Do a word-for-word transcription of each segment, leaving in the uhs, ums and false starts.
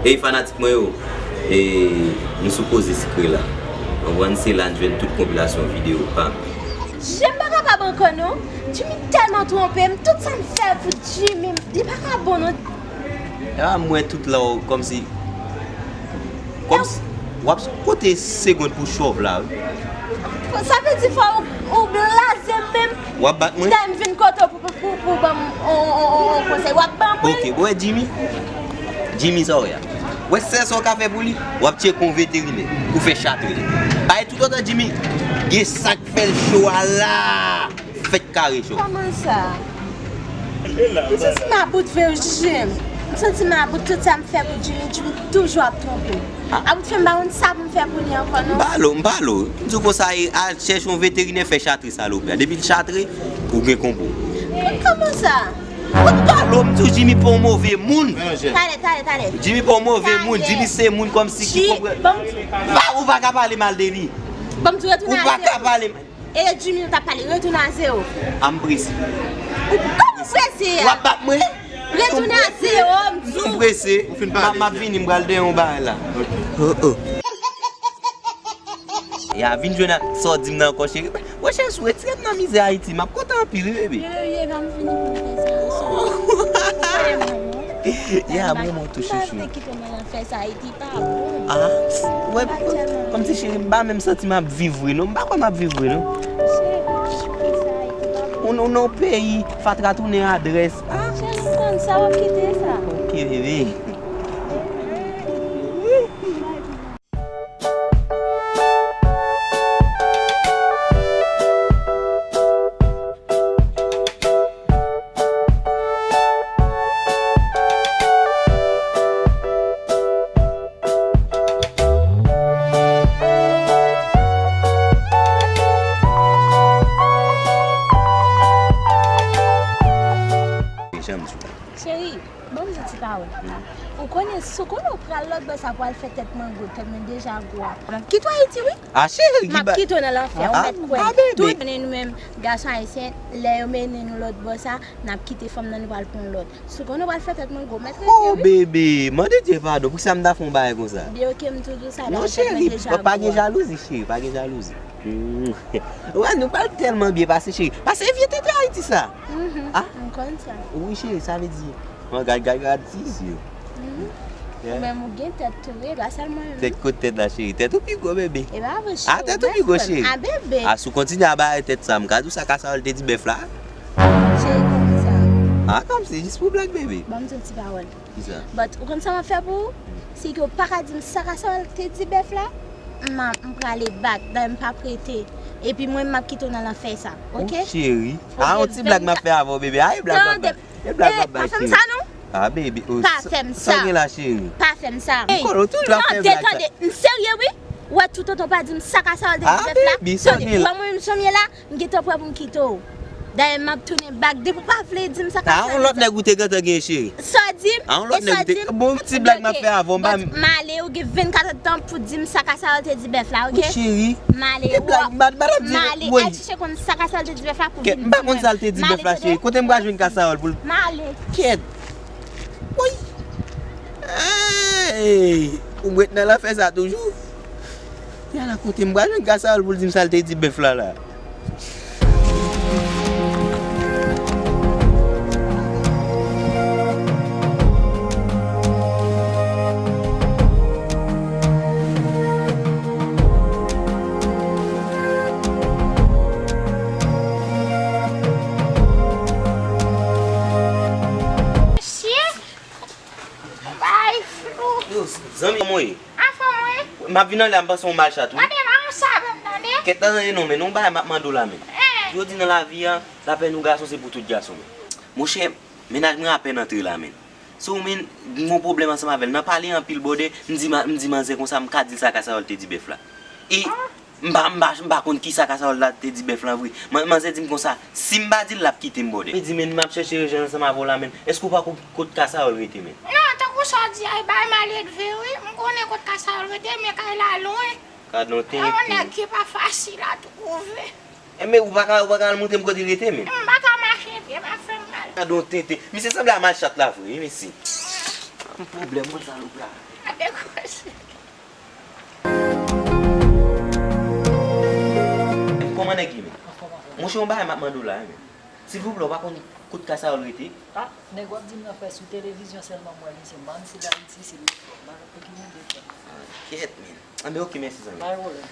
Ey fanatik mwen yo, e, nou sou Koze Sikre la. Konprann, se la n jwenn tout konpilasyon videyo pa m. Jan m pa kapab ankò non. Jimmy tèlman twonpe m, tout sa m fè pou Jimmy, li pa ka bon non. E pa m wè tout la w kòmsi, kòmsi w ap konte segonn pou chòv la wi. Sa vle di fò ou, ou blaze m menm. W ap bat mwen? Dayè m vin kote w pou, pou, pou, pou ban m on, on, on, on konsèy. W ap ban mwen? Ok, bon, wè Jimmy. Jimmy, sa w wè a? Wè sèl sa w ka fè pou li, w ap tcheke yon veterinè pou fè chatre. Bay toutotan Jimmy gen sa k fè l cho a la, fèk kare cho. Kòman sa? M santi m about vre wi, Jimmy. M santi m about, tout sa m fè pou Jimmy, Jimmy toujou ap twonpe m. Ah. About fè m pa konn sa pou m fè pou li ankò non. M pale w, m pale w. M di w konsa, e, al chèche yon veterinè fè chatre salopri a. Depi l chatre, ou gen konbo. Kòman sa? Mwen pale w, m di w Jimmy pa yon move moun. Talè, talè, talè. Jimmy pa yon move moun. Jimmy se moun kòmsi ki konprann. Ou pa ka pale mal de li. Ou pa ka pale. E Jimmy nou t ap pale, retounen a zewo. A m prese. Ou pa prese a. W ap bat mwen? Retounen a zewo, m di w. M prese. M ap, m ap vini, m pral dèyè yon bagay la. Oh, oh. Ya, vin jwenn ak sa w di m nan ankò, cheri. Wè, cheri, si w retire m nan mizè Ayiti, m ap kontan anpil, wi, bebe. Bebe, bebe, pa m vini pou m fè sa. Ya, m renmen w tou, chouchou. M pa vle kite w nan lanfè sa, Ayiti pa bon. Ah, wè, kòmsi cheri, m pa menm santi m ap viv vre, non. M pa kwè m ap viv vre, non. Cheri, pa vle sa, Ayiti pa bon. Ou, ou nan yon peyi, fatra tounen adrès. Ah. Cheri, m konn sa, w ap kite sa. Ok, bebe. Cheri, ban m di ti pawòl. Ou konnen, si w konnen w pral lòt bò sa pou al fè tèt mwen gwo, tèt mwen deja gwo a. M ap kite w Ayiti, wi. A, cheri, m ap kite w nan lanfè, ou mèt kwè. Tout konnen nou menm, gason ayisyen, lè yo mennen nou lòt bò sa, n ap kite fanm nan, nou pral pran lòt. Si w konnen w pral fè tèt mwen gwo, mèt rete, wi. Oh, bebe, mande Dye padon, poukisa m ta fè yon bagay konsa? Byen, ok, m tou di w sa, non, cheri, pa gen jalouzi, cheri, pa gen jalouzi. Wè, nou pral tèlman byen pase, cheri. Pase vye tenten Ayiti sa. Ah, m konn sa. Wi, cheri, sa vle di. Mwen gad, gad, gad ti zye. Ou menm ou gen tèt tou, wi, e pa sèl mwen menm. Tèt, kot tèt la, cheri? Tèt ou pi gwo, bebe. E pa vre, cheri. Ah, tèt ou pi gwo, cheri. Ah, bebe. Ah, si w kontinye a bay tèt sa, m ka di w sa Kasawòl te di bèf la. Cheri, kòman sa? Ah, kòmsi, jis pou blag, bebe. Ban m di w ti pawòl. Kisa? But ou konn sa m ap fè pou ou? Si ke w pa ka di m sa Kasawòl te di bèf la, m a, m prale back, dayè m p ap rete. Epi mwen, m ap kite w nan lanfè sa, ok? Oh, cheri. A, yon ti blag m ap fè avè w, bebe. A, e blag m ap bay. E blag m ap bay, cheri. Pa fè m sa, non. A, bebe. Pa fè m sa. Sa gen la, cheri? Pa fè m sa. M konnen w toujou ap fè blag sa. Tande, tande. M serye, wi. Ou wè, toutotan w pa di m sa Kasawòl te di bèf la. A, bebe, sa gen la? Tande, wè mwen menm jan m ye la, m gentan prè pou m kite w. Dayè, m ap tounen back. Depi w pa vle di m sa Kasawòl te di. A, yon lòt nèg ou te gentan gen, cheri. Sa w di m, e sa w di m. A, yon lòt nèg ou te, bon, ti blag m ap fè avè w, m pa. But m ale, ou gen vennkat èdtan pou di m sa Kasawòl te di bèf la, ok? Wi, cheri. M ale, w ap, m ale, al chèche konn sa Kasawòl te di bèf la pou vin di m. M pa konn sa l te di bèf la, cheri. Kote m pral jwenn Kasawòl pou l. M ale. Kèt. Woy! Ey! Ou ret nan lanfè sa toujou? Yala kote m pral jwenn Kasawòl pou l di m sa l te di bèf la la. Mesye, bay flou. Yo, zanmi, kòman w ye? Anfòm, wi. M ap vin anlè a, m panse w mal chat, wi. Tande, pa konsa menm, tande. Kèt la, tande non, men, yon bagay m ap mande w la, men. Eh. Yo di nan lavi a, lapèn yon gason se pou tout gason, men. Monchè, mennaj mwen apèn antre la, men. So, men, m gen yon pwoblèm ansanm avè l. Nan pale anpil bòdè, m di ma-, m di manzè konsa, m ka di l sa Kasawòl te di bèf la. E m pa, m pa, m pa konn kisa Kasawòl la te di bèf la vre. Man-, manzè di m konsa, si m pa di l, l ap kite m bòdè. Li di, men, m ap chèche rejwenn ansanm avè w la, men. Èske w pa konn kot Kasawòl rete, men? Non, tankou sa w di a, e bagay maledve, wi. M konnen kot Kasawòl rete, men kay la lwen. Gadon tenten. E yon nèg ki pa fasil a twouve. Enben, ou pa ka, ou pa ka al montre m kote l rete, men? M pa ka mache pye, m ap fè m mal. Gadon tenten. Misye sanble a mal chat la vre, wi, mesye. Yon pwoblèm, mwen, salopri a. Kòman nèg ye, men? Monchè, yon bagay m ap mande w la, men. Silvouplè, ou pa konn kote Kasayòl rete? Ah, nèg w ap di m nan, frè, sou televizyon sèlman m wè li, se Man, se Dayiti, se Lil Flò. M pa konn kote moun de frè. Ah, kèt, men. Anben, oke, mèsi, zanmi. Pa gen pwoblèm.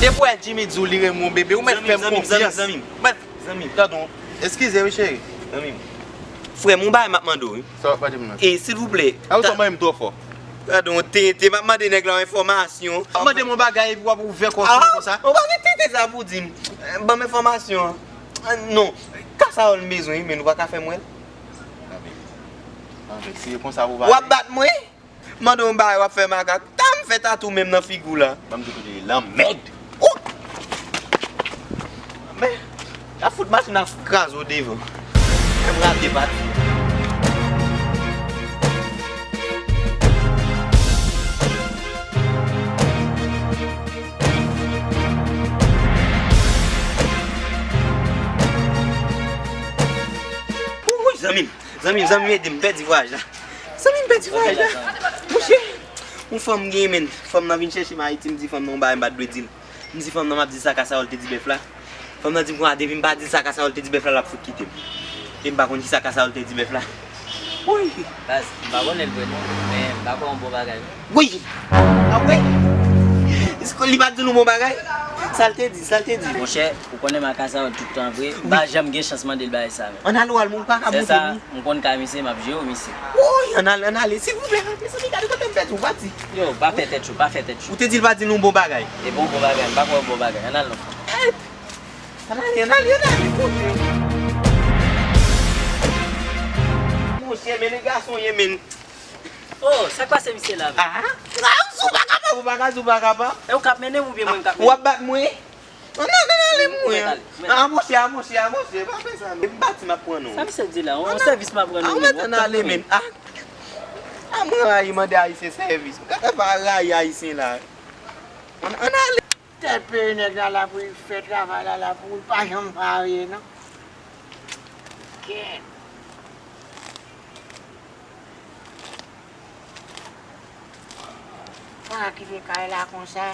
Depi w wè Jimmy di w li renmen w, bebe, ou mèt fè m konfyans. Zanmi m, zanmi m, zanmi m. Zanmi m. Gadon, eskize wi, cheri. Zanmi m. Frè m, yon bagay m ap mande w, wi. Sa w ap mande m nan? E, silvouplè. A, ou ta mande m twò fò. Gadon, tenten, m ap mande nèg la yon enfòmasyon. W ap mande m yon bagay epi w ap ouvè kò sou mwen konsa? Ou pa gen tenten sa pou di m. Ban m enfòmasyon an. Ah, non. Kasayòl m bezwen, wi, men nou pa ka fè m wè l. Anben, anben, si e konsa pou w pale. W ap bat mwen? Mande w yon bagay, w ap fè makak. Ta m fè tatou menm nan figi w la. Ban m di w kote l ye, lanmèd. Ou! Men, y ap fout machin nan kraze w devan. Fè m rate pati. Wouy, zanmi m. Zanmi m, zanmi m, ede m, m pèdi vwayaj la. Zanmi m, pèdi vwayaj la. Monchè, yon fanm m genyen, men. Fanm nan vin chèche m Ayiti, m di fanm nan yon bagay m pa t dwe di l. M di fanm nan m ap di sa Kasayòl te di bèf la. Fanm nan di m konsa, depi m pa di l sa Kasayòl te di bèf la, l ap fout kite m. E m pa konn kisa Kasayòl te di bèf la. Wouy! Baz, m pa konnen l vre non, men m pa kwè yon bon bagay non. Wouy! Ah wi! Èske li pa t di nou bon bagay? Sa l te di, sa l te di? Monchè, ou konnen m ak Kasayòl tout tan vre, m pa janm gen chans mande l bagay sa menm. Ann ale w al, men ou pa ka monte li. M konn ka misye, m ap jere w misye. Wouy, ann ale, ann ale, silvouplè, mezanmi, gade kote m pèdi w, pati. Yo, pa fè tèt cho, pa fè tèt cho. Ou te di l pa di nou bon bagay. E bon, bon bagay, m pa kwè bon bagay, ann al non. Ann ale, ann ale, ann ale, kote. Monchè, men le gason ye, men. Oh, sa k pase misye la menm? Ah, ah, ou pa kapab, ou pa ka di ou pa kapab. E ou k ap mennen m oubyen mwen k ap mennen? W ap bat mwen? Ann ale, ann ale, mwen. Ah, monchè, ah, monchè, ah, monchè, pa fè sa non. E m pati, m ap pran non. Sa misye di la? Yon sèvis m ap rann ou menm, w ap tann mwen. Ah, ah, mwen rayi mande Ayisyen sèvis. M gentan pa rayi Ayisyen la. Ann, ann ale. Tèt peyi nèg la la pou l fè travay la, la pou l pa janm varye non. Kèt. Mwen a kite kay la konsa.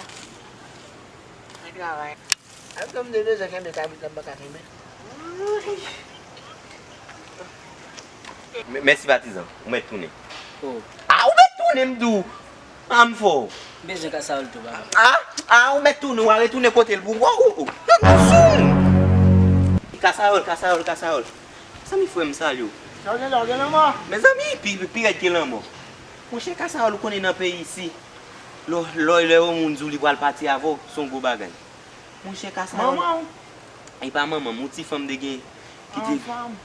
Mwen travay. Al tann m te bezwen kenbe kabrit la, m pa ka kenbe. M-, mèsi patizan, ou mèt tounen. Oh. Ah, ou mèt tounen, m di w. Ah, m fò. M bezwen Kasayòl tou, papa. Ah, ah, ou mèt tounen, w a retounen kote l pou. Oh, oh, oh. Tèt nou sou. Kasayòl, Kasayòl, Kasayòl. Zanmi frè m, salye w. Sa w gen la, w gen lanmò? Mezanmi, pi, pi rèd ke lanmò. Monchè Kasayòl, ou konnen nan peyi isi, lè, lè, lè yon moun di w li pral pati avè w, se yon gwo bagay. Monchè Kasayòl. Manman w? E pa manman m, yon ti fanm te gen, ki te,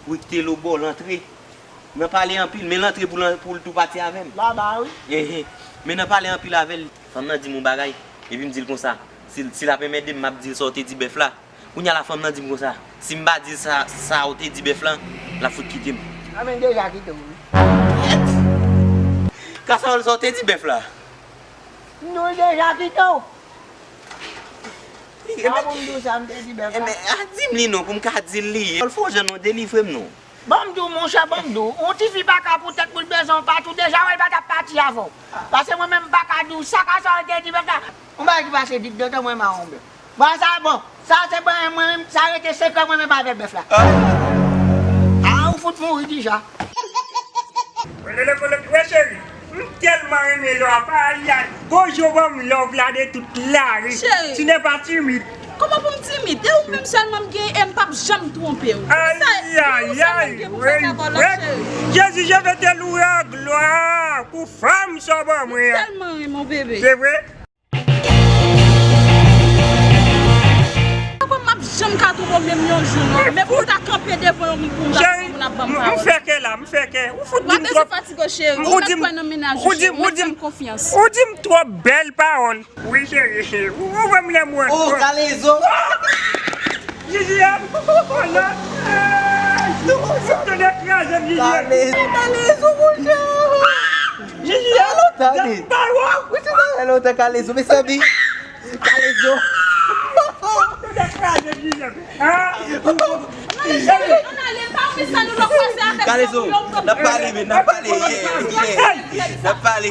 wi, ki te lo bò lantre. Nan pale anpil, men lantre pou l, pou l tou pati avè m. Laba, wi. Ehe. Men nan pale anpil avè l, fanm nan di m yon bagay, epi m di l konsa, si, si l ap enmède m, m ap di l sa w te di bèf la. Kounye a la fanm nan di m konsa, si m pa di l sa, sa w te di bèf lan, l ap fout kite m. A men deja kite w wi. Kèt! Kasayòl, sa w te di bèf la? M di w l deja kite w. Sa pou m di w sa m te di bèf la? Ebyen, a di m li non, pou m ka di l li. Fò w jan non, delivre m non. Ban m di w, monchè, ban m di w, yon tifi pa ka pou tèt pou l bezwen w pati, w deja wè l pa t ap pati avè w. Paske mwen menm m pa ka di w sa Kasayòl te di bèf la. Yon bagay ki pase vit, gentan mwen mawon bèf. Bon, sa bon. Sa se bon, mwen menm, sa rete sekrè mwen menm avèk bèf la. Ah, ou fout mouri deja. Wè cheri, m tèlman renmen love la, ayayay. Gon jan w ban m love la de tout lari. Cheri. Tu n'es pas timide. Kòman pou m timid? E ou menm sèlman m gen e m p ap janm twonpe w. Ayayay, Jezi, je vais te louer en gloire pou fanm sa w ban mwen an. M tèlman renmen w, bebe. Se vre? Kòman m ap janm ka twonpe w menm yon jou non? Men pou w ta kanpe devan yon moun pou w ta twonpe w, moun ap ban m pawòl. M fè kè la, m fè kè. Ou fout di m twòp. Ou ap bezwen fatige w cheri. Ou mèt kwè nan mennaj ou cheri. Ou mèt fè m konfyans. Ou di m twòp bèl pawòl. Wi cheri, ou, ou ban m lè mwen. Oh, kalezo. Jezi a. Oh non. Ou tande kraze m, Jiliyèt. Kalezo. Kalezo, monchè. Jiliyèt, tande. Ou se sa fè lontan, Kalezo, mezanmi. Kalezo. Ou tande kraze m, Jiliyèt. Ah. Kalezo, n ap pale, men, n ap pale, yeah, yeah. N ap pale. N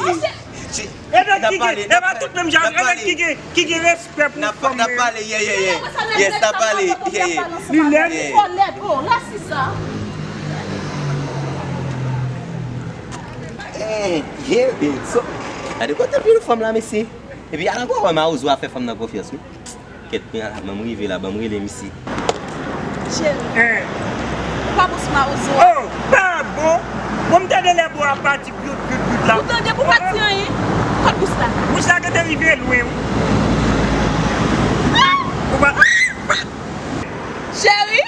ap pale, n ap pale, n ap pale. Ki gen, ki gen respè pou fanm, n ap pale, yeah, yeah, yeah. Yes, n ap pale, yeah, yeah. Li lèd. Yeah. Eh, yeah, babe. So, gade kote pil fanm la, mesye. Epi, al ankò wè Mawozo a fè fanm nan konfyans, wi. Kèt, men ala, ban m rive la, ban m rele misye. Cheri, ou pa bon sou Mawozo a? Oh, pa bon? Bon, m tande lè bò a pati pyot, pyot, pyot la. Ou tande pou pati anyen? Kot bous la? Bous la gentan rive lwen, wi. Ou pa... Cheri,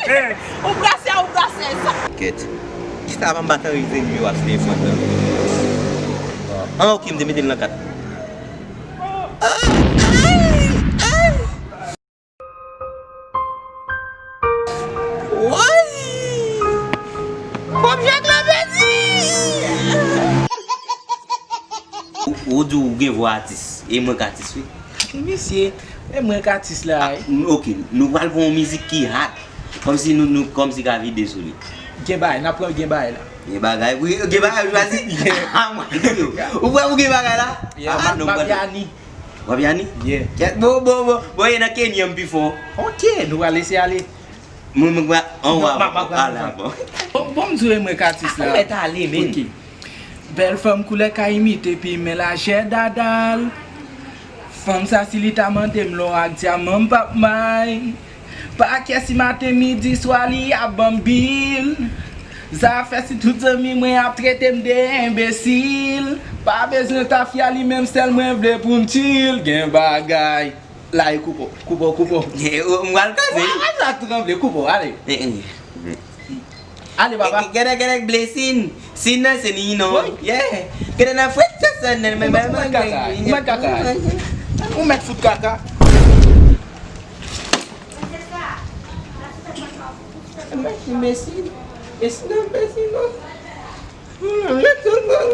ou brase a, ou brase sa. Kèt. Kisa pa m pa t anrejistre nimewo a sou telefòn nan? Ah, ok, m te mete l nan kat. Woy! Pòp Jak la pèdi! Ou, ou di w gen vwa atis, e mwen k atis, wi. Misye, e mwen k atis la, wi. Ah, n-, ok, nou pral pran yon mizik ki hard. Kòmsi nou, nou, kòmsi ka vide sou li. Gen bagay, n ap pran gen bagay la. Gen bagay, wi, gen bagay, ou chwazi? Yeah. Ah, mwen, ou wè ou gen bagay la? Yeah, ah, non, Mabyani. Mabyani? Yeah. Kèt, bon, bon, bon, bon, e nan Kenya m pi fò. Ok, nou pral lese ale. Mwen, mwen, mwen, an w a, ala, bon. Bon, bon, m di w, e mwen k atis la. Ou mèt ale, men. Ok. Bèl fanm koulè ka imite pi men lajè dada l. Fanm sa, si li ta mande m lò ak dyaman, m p ap may. Pa kè si maten, midi, swa, li ap ban m bil. Zafè si tout zanmi mwen ap trete m de enbesil. Pa bezwen tafya, li menm sèl mwen vle pou m chill. Gen bagay. La e koupo, koupo, koupo. Eh, oh, m pral kraze. Wè, wè sa tranble, koupo, ale. Eh, eh. Ale, papa. Gede, gede, blessing. Sin nan se ni non. Wi. Yeah. Gede nan fwet sa sa nan men men. Ou mèt kaka. Ou mèt kaka. Ou mèt fout kaka. Mèsi. Mèsi nan mèsi non. Mèsi non.